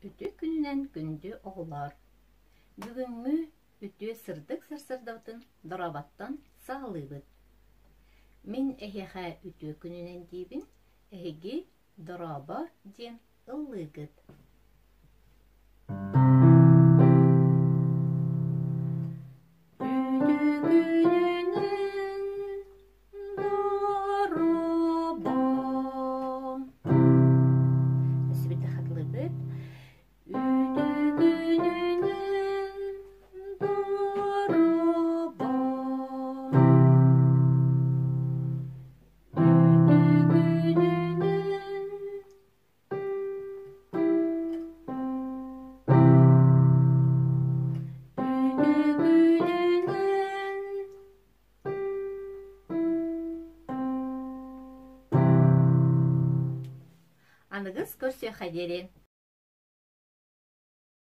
Үтүө күнүнэн күндү оҕолоор! Бүгүҥҥү үтүө сырдык сарсыардабытын дорооботтон саҕалыыбыт. Мин эһиэхэ үтүө күнүнэн диибин, эһиги дорообо диэн ыллыыгыт. Үтүө күнүнэн дорообо. Өссө хатылыыбыт. Үтүө күнүнэн дорообо. Үтүө күнүнэн Үтүө күнүнэн Аныгыс көрсүөххэ диэри.